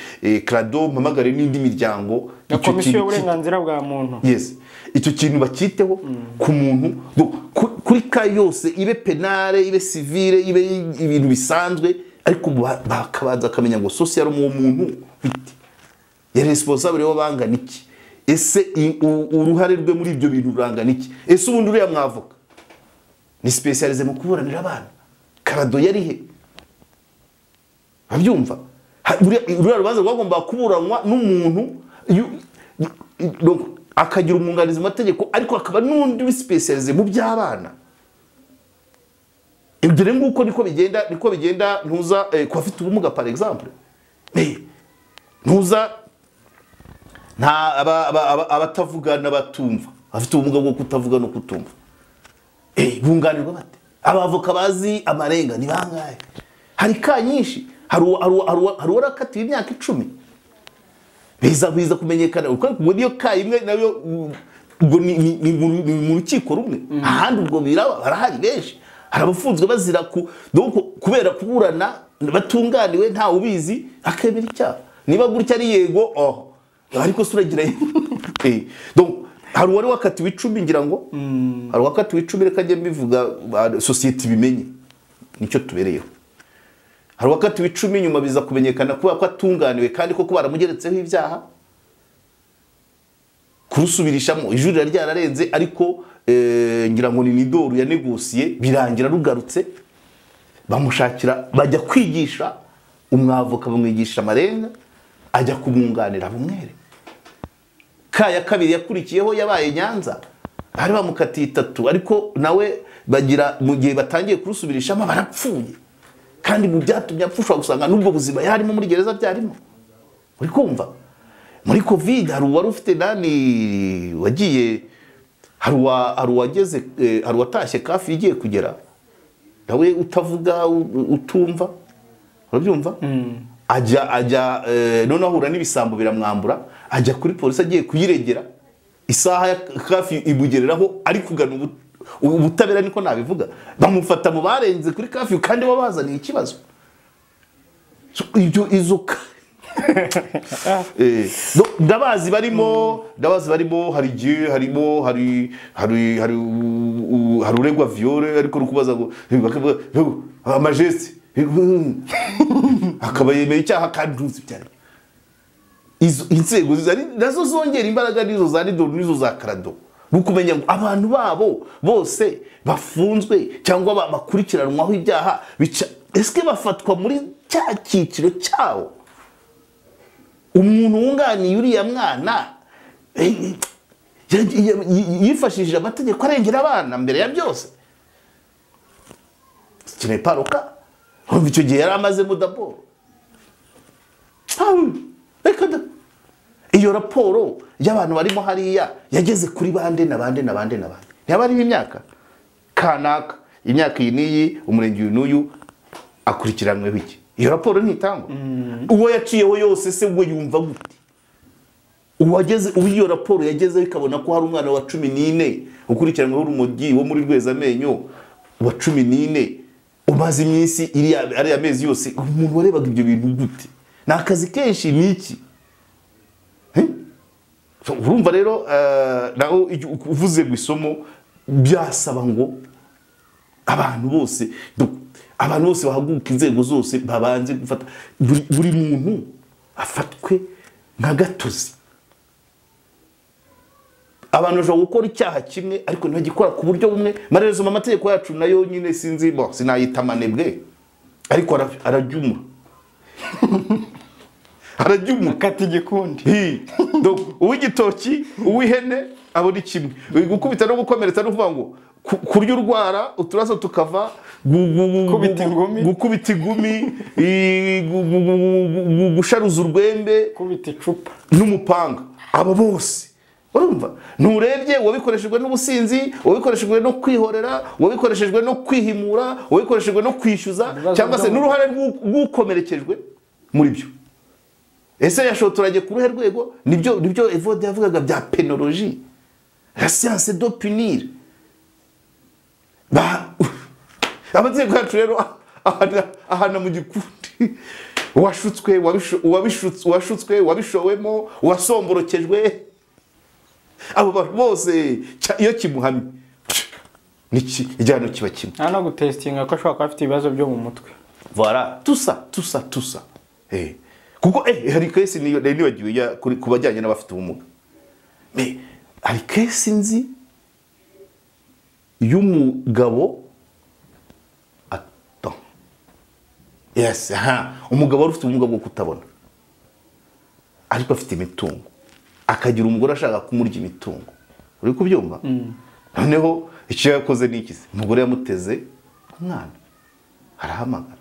Crado, mpamagare n'indi miryango, na komisiyo y'uburenganzira bwa muntu. Yes, icyo kintu bakiteho ku muntu kuri ka yose, ibe penale, ibe civile, ibe ibintu bisanzwe, ariko bakabanza akamenya ngo social mu muntu bite, ya responsable wo bangana iki, ese uruhare rwe muri ibyo bintu rurangana iki, ese ubundi uriya mwavoka ni specialize mu kuburanira abana, Crado yari he? Abyumva uriya rubanza rwagomba kuburanwa n'umuntu akagira umwunganizi mu mategeko, ariko akaba n'undi specialize mu by'abana. Ibyo nguko niko bigenda ntuza ku bafite ubumuga par exemple, ntuza nta abatavuga n'abatumva, abafite ubumuga bwo kutavuga no kutumva, bunganirwa bate? Abavoka bazi amarenga ni bangahe? Hari ka nyinshi, hari uwarakatiwe imyaka 10 biza kumenyekana uko niyo ka imwe nayo ubwo ni mu rukiko rumwe, ahandi ubwo biraba barahari benshi. Hari abafunzwe bazira donc kubera kuburana batunganiwe nta ubizi akemera icyaha, niba gutya ari yego oh, ariko suragira donc hari uwari wakatiwe 10 ngira ngo hari wakatiwe 10, reka njye mbivuga society bimenye nicyo tubereyeho. Hari wakatiwe 10 nyuma biza kumenyekana kuba ko atunganiwe kandi koko baramugeretseho ibyaha, kurusubirishamo ijurira ryararenze, ariko ngira ngo ni Nidoru ya negosiye birangira rugarutse, bamushakira bajya kwigisha umwavoka, bamwigisha amarenga, ajya kumwunganira bumwere. Ka ya kabiri yakurikiyeho yabaye Nyanza, bari bamukatiye 3, ariko nawe bagira mu gihe batangiye kurusubirishamo barapfuye, kandi mu byatumye apfushwa gusanga n'ubwo buzima yarimo muri gereza byarimo. Uri kumva muri Covid hari uwari ufite nani wagiye, hari uwageze, hari uwatashye kafi igiye kugera nawe utavuga utumva, urabyumva, ajya none ahura n'ibisambo biramwambura, ajya kuri polisi agiye kuyiregera, isaha ya kafi ibugereraho ari kugana ubutabera, niko nabivuga, bamufata mu barenze kuri kafi kandi babazaniye ikibazo. Ibyo izo ndabazi barimo hari gihe harimo hari hari hari hari uregwa viole, ariko rukubaza ngo amajeste akaba yemeye icyaha kandi ntuzi byari. Izo inzego nazo zongera imbaraga, nizo za Nidoru nizo za Crado, nukumenya ngo abantu babo bose bafunzwe cyangwa bakurikiranwaho ibyaha bica, eske bafatwa muri cya cyiciro cyawo? Umuntu wunganiye uriya mwana yifashishije amategeko arengera abana mbere ya byose, ce n'est pas le cas. Icyo gihe yari amazemo d'abord. Iyo raporo y'abantu barimo hariya yageze kuri bande na bande na bande na bande, ntiyaba ariho imyaka kanaka, imyaka iyi n'iyi, umurenge uyu n'uyu akurikiranyweho iki, iyo raporo ntitangwa. Uwo yaciyeho yose se we yumva gute? Uwageze iyo raporo yagezeho ikabona ko hari umwana wa 14 ukurikiranyweho urumogi wo muri Rwezamenyo wa 14 umaze iminsi iriya ari amezi yose, umuntu warebaga ibyo bintu gute? Ni akazi kenshi niki. Urumva rero naho uvuze ngo isomo byasaba ngo abantu bose bahaguruka, inzego zose babanze gufata buri muntu afatwe nka gatozi. Abantu bashobora gukora icyaha kimwe ariko ntibagikora ku buryo bumwe. Marezo amategeko yacu nayo nyine sinzi bo sinayita manebwe, ariko arajyumura arajyumura kati gikundi. Donc uw'igitoki uw'ihene abona kimwe, gukubita no gukomeretsa no kuvuga ngo kurya urwara uturaso tukava, gukubita ingumi, gusharuza urwembe, kubita icupa n'umupanga. Abo bose urumva nturebye uwabikoreshejwe n'ubusinzi, uwabikoreshejwe no kwihorera, uwabikoreshejwe no kwihimura, uwabikoreshejwe no kwishyuza, cyangwa se n'uruhare rw'ukomerekejwe muri byo. Ese yashotoranye ku ruhe rwego? Nibyo Evode yavugaga bya penologie, la science de punir. Amategeko yacu rero ahana mu gikundi uwashutswe, uwashutswe, wabishowemo, uwasomborokejwe, abo bantu bose iyo kimuhamye niki igihano kiba kimwe. Nta no gutestinga ko ashobora kuba afite ibibazo byo mu mutwe. Voilà, tout ça. Kuko hari case niyo nibagiwe ku bajyanye n'abafite ubumuga. Mais hari case nzi y'umugabo yes, umugabo wari ufite ubumuga bwo kutabona ariko afite imitungo, akagira umugore ashaka kumurya imitungo. Uri kubyumva? Noneho icyo yakoze ni iki? Umugore yamuteze umwana arahamagara.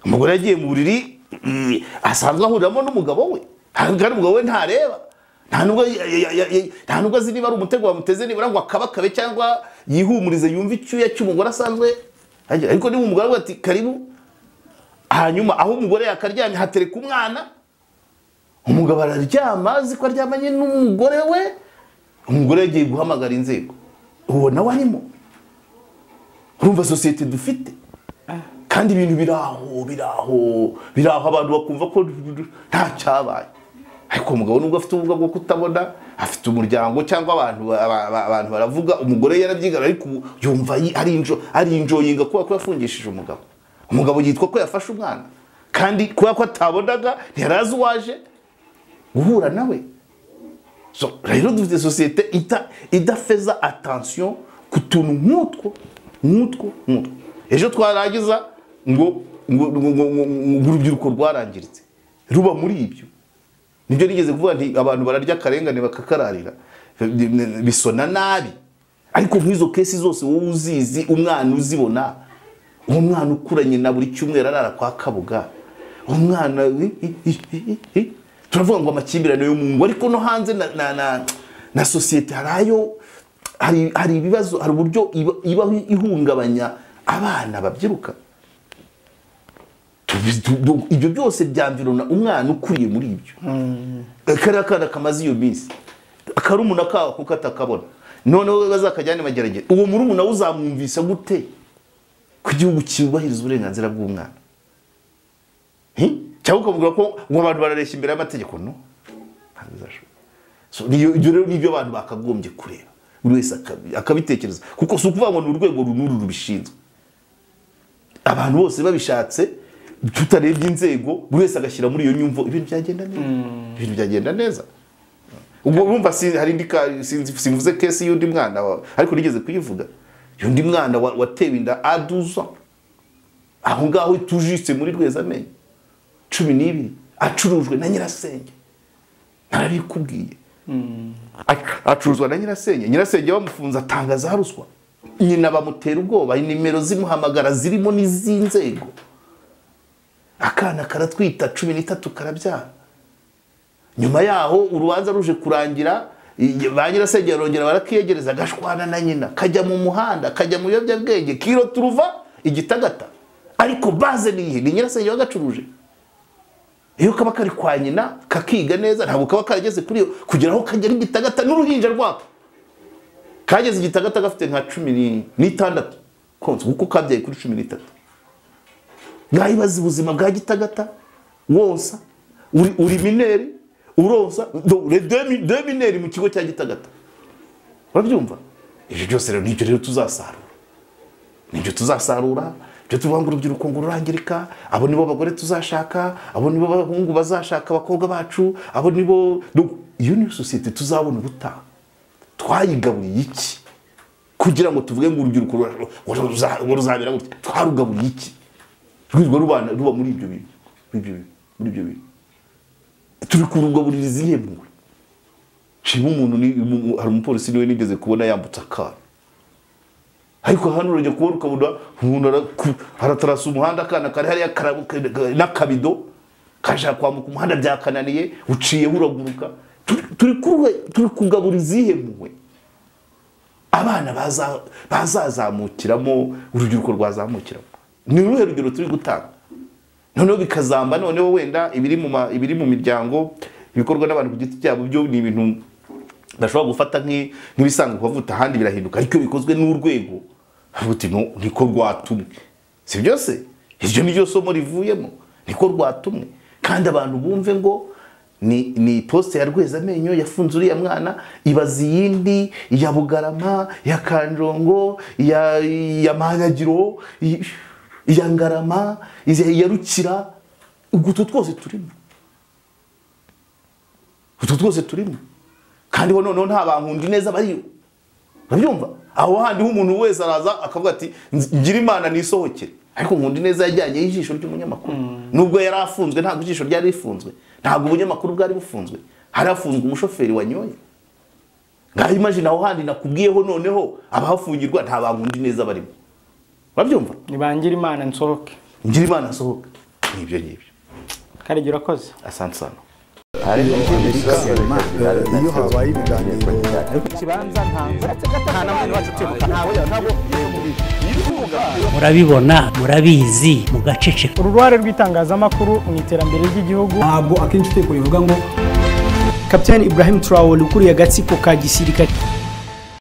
Umugore yagiye mu buriri asanzwe ahuriramo n'umugabo we, kandi umugabo we ntareba, nta nubwo azi niba ari umutego wamuteze, nibura ngo akabakabe cyangwa yihumurize yumve icyuya cy'umugore asanzwe. Ariko niba umugore avuga ati karibu, hanyuma aho umugore yakaryamye hatereka umwana, umugabo araryama azi ko aryamanye n'umugore we, umugore yagiye guhamagara inzego, uwo nawe arimo. Urumva sosiyete dufite, kandi ibintu biraho abantu bakumva ko nta cyabaye. Ariko umugabo nubwo afite ubumuga bwo kutabona, afite umuryango cyangwa abantu baravuga, umugore yarabyigana, ariko yumva ari enjoyinga kuba ko yafungishije umugabo. Umugabo yitwa ko yafashe umwana, kandi kuba ko atabonaga ntiyarazi uwaje guhura nawe. So rero dufite sosiyete idafeza attention ku tuntu nk'utwo. Ejo twaragiza ngo urubyiruko rwarangiritse ruba muri ibyo. Nibyo nigeze kuvuga nti abantu bararya akarengane bakakararira, bisona nabi. Ariko nk'izo kesi zose wowe uzizi, umwana uzibona, umwana ukuranye na buri cyumweru arara kwa Kabuga, umwana turavuga ngo amakimbirane yo mu ngo, ariko no hanze na societe harayo hari ibibazo, hari uburyo iba ihungabanya abana babyiruka. Ibyo byose byamvirona umwana ukuriye muri ibyo. Kariya kana kamaze iyo minsi akarumuna kawe kuko atakabona, noneho bazakajyane mageragere, uwo murumuna uzamwumvisa gute ku gihugu cyubahiriza uburenganzira bw'umwana? Cyangwa ukavuga ko ngo abantu barareshya imbere y'amategeko? No, so niyo ibyo rero nibyo abantu bakagombye kureba, buri wese akabitekereza, kuko si ukuvuga ngo ni urwego runuru rubishinzwe. Abantu bose babishatse, tutarebye inzego, buri wese agashyira muri iyo nyumvo, ibintu byagenda neza. Ibintu byagenda neza. Ubwo urumva hari indi simvuze case y'undi mwana, ariko nigeze kuyivuga. Y'undi mwana watewe inda aduza aho ngaho tujise muri Rwezamenyo 12, acurujwe na nyirasenge. Narabikubwiye. Acuruzwa na nyirasenge. Nyirasenge bamufunza atangaza ruswa. Nyina bamutera ubwoba, inimero zimuhamagara zirimo n'izinzego. Akana karatwita 13 karabyara. Nyuma yaho urubanza ruje kurangira, ba nyirasenge barongera barakiyegereza, gashwana na nyina, kajya mu muhanda, kajya mu biyobyabwenge, kiro turuva igitagata. Ariko baze nihe ni nyirasenge wagacuruje. Iyo kaba kari kwa nyina kakiga neza, ntabwo kaba karageze kuri yo kugera aho kagera igitagata n'uruhinja rwako. Kageze igitagata gafite nka 16 konse, kuko kabyaye kuri 13. Ngayibaza ubuzima bwa gitagata, wonsa uri mineri, uronsa deux mineri mu kigo cya gitagata. Urabyumva? Ibyo byose rero nibyo rero tuzasarura. Nibyo tuzasarura. Ibyo tuvuga ngo urubyiruko ngo rurangirika, abo nibo bagore tuzashaka, abo nibo bahungu bazashaka abakobwa bacu, abo nibo. Iyo niyo sosiyete tuzabona ubutaha. Twayigaburiye iki kugira ngo tuvuge ngo urubyiruko ruzabera gutya? Twarugaburiye iki? Rwirwa rubana ruba muri ibyo bintu, muri ibyo bintu. Turi kurugaburira izihe mpuhwe? Nshima umuntu, hari umupolisi niwe nigeze kubona yambutse akana. Ariko hano urajya kubona ukabona umuntu aratarasa umuhanda, akana kari hariya n'akabido kashaka kwambuka umuhanda byakananiye, uciye uraguruka. Turi kugabura izihe mpuhwe abana bazazamukiramo, urubyiruko rwazamukiramo? Ni uruhe rugero turi gutanga? Noneho bikazamba, noneho wenda ibiri mu miryango, ibikorwa n'abantu ku giti cyabo, byo ni ibintu bashobora gufata nk'ibisanzwe, kubavuta ahandi birahinduka. Ariko bikozwe n'urwego, uti niko rwatumwe, si byose? Iryo ni ryo somo rivuyemo, niko rwatumwe. Kandi abantu bumve ngo ni poste ya Rwezamenyo yafunze uriya mwana, ibaza iyindi ya Bugarama, ya Kanjongo, ya Manyagiro, iya Ngarama, iya Rukira. Utu twose turimo, utu twose turimo. Kandi ho noneho nta bankundi neza bariyo, urabyumva? Aho handi umuntu wese araza akavuga ati ngira Imana nisohokere. Ariko Nkundi neza yajyanye ijisho ry'umunyamakuru, nubwo yari afunzwe ntabwo ijisho ryari rifunzwe, ntabwo ubunyamakuru bwari bufunzwe, hari afunzwe umushoferi wanyoye. Ngaho imagine aho handi nakubwiyeho, noneho abahafungirwa nta bankundi neza barimo, urabyumva? Nibangira Imana nsohoke, ngira Imana nsohoke, nibyo ngibyo. Karegeya urakoze, asante sana. Iyo habaye ibiganiro murabibona, murabizi, mugaceceka. Uruhare rw'itangazamakuru mu iterambere ry'igihugu. Ntabwo akenshi utekwa bivuga ngo Kapiteni Ibrahim Traoré ukuriye agatsiko ka gisirikare.